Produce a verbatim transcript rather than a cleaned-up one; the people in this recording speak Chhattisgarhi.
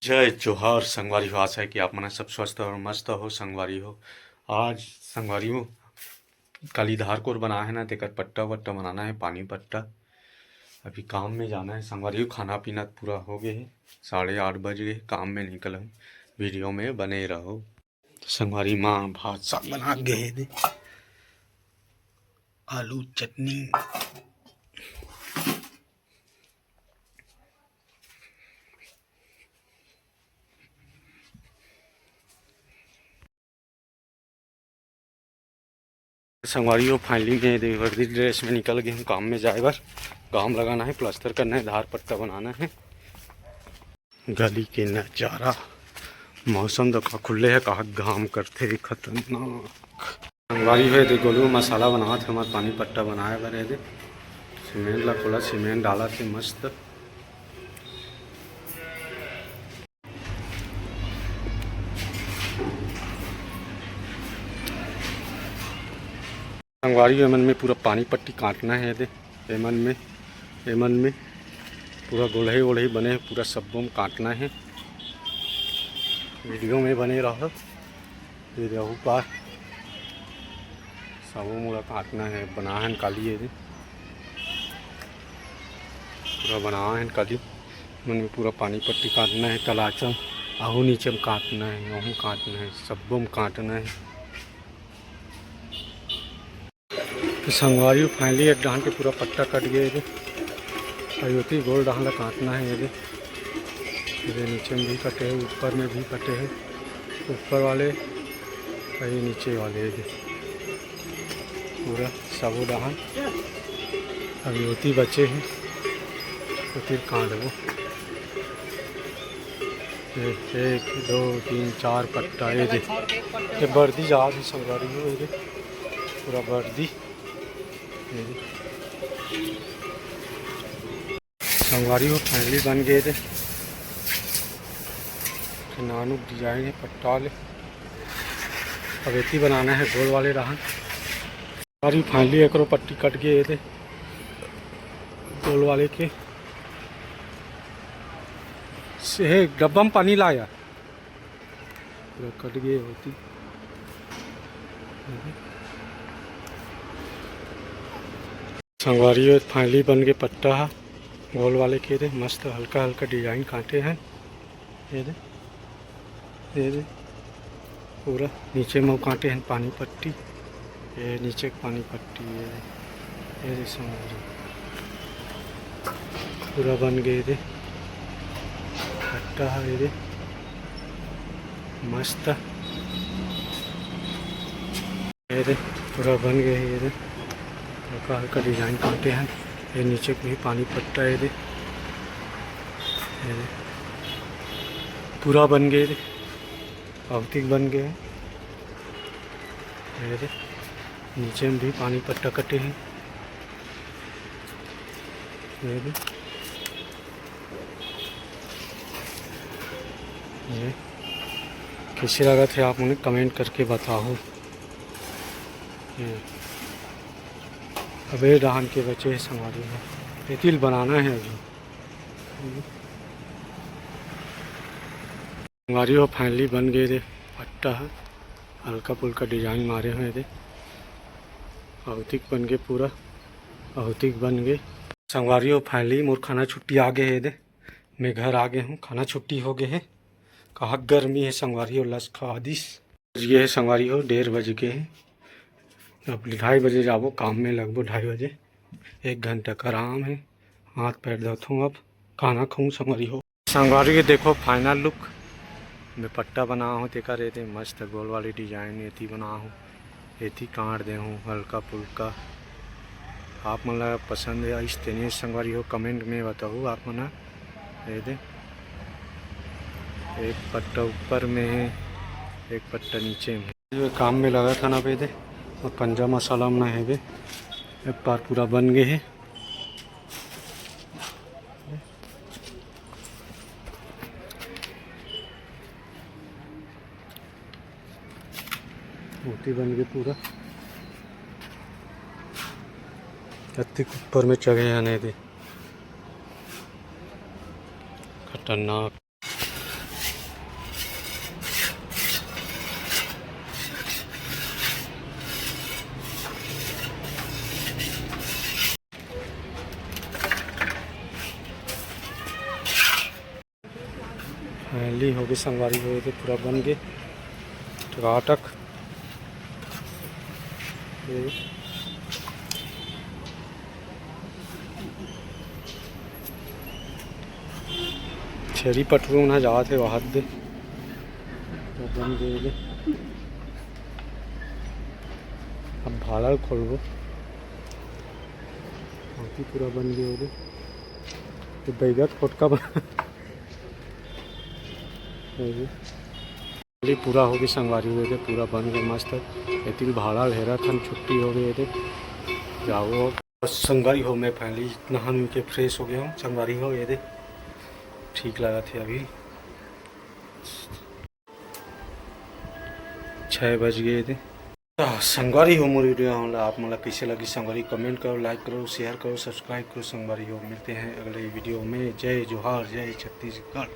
जय जोहार संगवारी हो, आशा है कि आप मन सब स्वस्थ और मस्त हो संगवारी हो। आज संगवारी हो, काली धार कोर बनाए हे ना, तेकर पट्टा वट्टा बनाना है, पानी पट्टा। अभी काम में जाना है संगवारी हो। खाना पीना पूरा हो गए है, साढ़े आठ बज गए, काम में निकल हूँ। वीडियो में बने रहो। संगवारी माँ भात साग बना के गए थे, आलू चटनी। संगवारी हो, finally मैं दे वर्दी ड्रेस में निकल गए हूँ काम में जाए बर। घाम लगाना है, प्लास्टर करना है, धार पट्टा बनाना है। गली के नजारा, मौसम तो का खुले है, का घाम करथे खतरनाक। संगवारी हो, दे गोलू मसाला बनावत हे, हमर पानी पट्टा बनाए बर हे दे। सीमेंट ला खोला, सीमेंट डालत हे मस्त। संगवारी हो, एमन में पूरा पानी पट्टी काटना है दे। एमन में, एमन में पूरा गोलही वोलही बने हे, पूरा सब्बो में काटना है। वीडियो में बने रहो। ये रहू पार सबो मोला काटना है, बनाहन काली ये दे। पूरा बनाहन काली। मन में पूरा पानी पट्टी काटना है, तलाचा, आहू नीचे में काटना है, वहूँ काटना है, सब्बो में काटना है। तो संगवारी हो, finally एक डहान के पूरा पट्टा कट गए हे। अउ ओती गोल डहान ला काटना है ये दे। ये दे नीचे में भी कटे हे, ऊपर में भी कटे हे। ऊपर वाले अउ ये नीचे वाले ये दे। पूरा सबो डहान अभी ओती बचे हे, ओती काटबो। ये एक, दो, तीन, चार पट्टा ये दे। ये बर्दी जात हे संगवारी हो, ये दे। पूरा बर्दी। ये दे। संगवारी हो, finally बन गए थे। नानुक design है पट्टा ले। अब एती बनाना है गोल वाले रहन। संगवारी, finally एकरो पट्टी कट गए थे गोल वाले के। से हे, डब्बा में पानी ला यार। पूरा कट गए होती। संगवारी हो, finally बन के पट्टा हा गोल वाले के दे, मस्त हल्का हल्का design काटे हैं। ये दे, ये दे, पूरा नीचे में काटे हैं पानी पट्टी। ये नीचे के पानी पट्टी है, ये दे संगवारी। पूरा बन गए दे, पट्टा है ये दे, मस्त। ये दे, पूरा बन गए ये दे, हल्का हल्का design काटे हैं। ये नीचे भी पानी पट्टा है ये दे, ये दे, पूरा बन गए ये दे, अवतिक बन गए हैं। ये दे, नीचे में भी पानी पट्टा कटे हैं। ये दे, ये कैसे लगा थे आप उन्हें comment करके बताओ। ये अबे डहान के बचे हैं संगवारी हो, एती ल बनाना है अभी। संगवारी हो, finally बन गए रे पट्टा है, हल्का फुल्का design मारे हुए थे। अवतिक बन गए पूरा, अवतिक बन गए। संगवारी हो, finally मोर खाना छुट्टी आ गए है दे। मैं घर आ गए हूँ, खाना छुट्टी हो गए है। कहा गर्मी है संगवारी हो, लस खा दिस। बज गए है संगवारी हो, डेढ़ बज गए है। अब ढाई बजे जाबो, काम में लगबो ढाई बजे। एक घंटा का आराम है, हाथ पैर धोथूँ, अब खाना खाऊँ संगवारी हो। संगवारी के देखो final look, मैं पट्टा बना हूँ, तेकर एदे मस्त गोल वाली design एती बना हूँ, एती काट दे हूँ हल्का फुल्का। आप मन ला पसंद है इस तेने संगवारी हो, comment में बताओ आप मन। एदे एक पट्टा ऊपर में है, एक पट्टा नीचे में। ये काम में लगा था ना पे दे, और पंजा मसाला में ना है बे, एक बार पूरा बन गए है। मूर्ति बन गई पूरा, अतिक ऊपर में चढ़े हैं नहीं दे, खतरनाक। Finally होगे संगवारी हो, एदे पूरा बन गे टकाटक। ये छेरी पठरू मन ह जात हे, वहाद दे। तो बन गे एदे। अब भाला ल खोलबो। बाकी पूरा बन गे एदे। तो बैगा के फोटका बन ये पूरा होगे संगवारी हो, एदे पूरा बन गे मस्त। एती ल भाला ल हेरत हन, छुट्टी होगे एदे। जाओ। बस संगवारी हो, मैं finally नहा नुह के fresh हो गया हूँ संगवारी हो, एदे ठीक लागत हे अभी। छः बज गे एदे। त संगवारी हो, मोर video ला आप मन ला कइसे लगी संगवारी, comment करो, like करो, share करो, subscribe करो संगवारी हो। मिलते हैं अगले video में। जय जोहार, जय छत्तीसगढ़।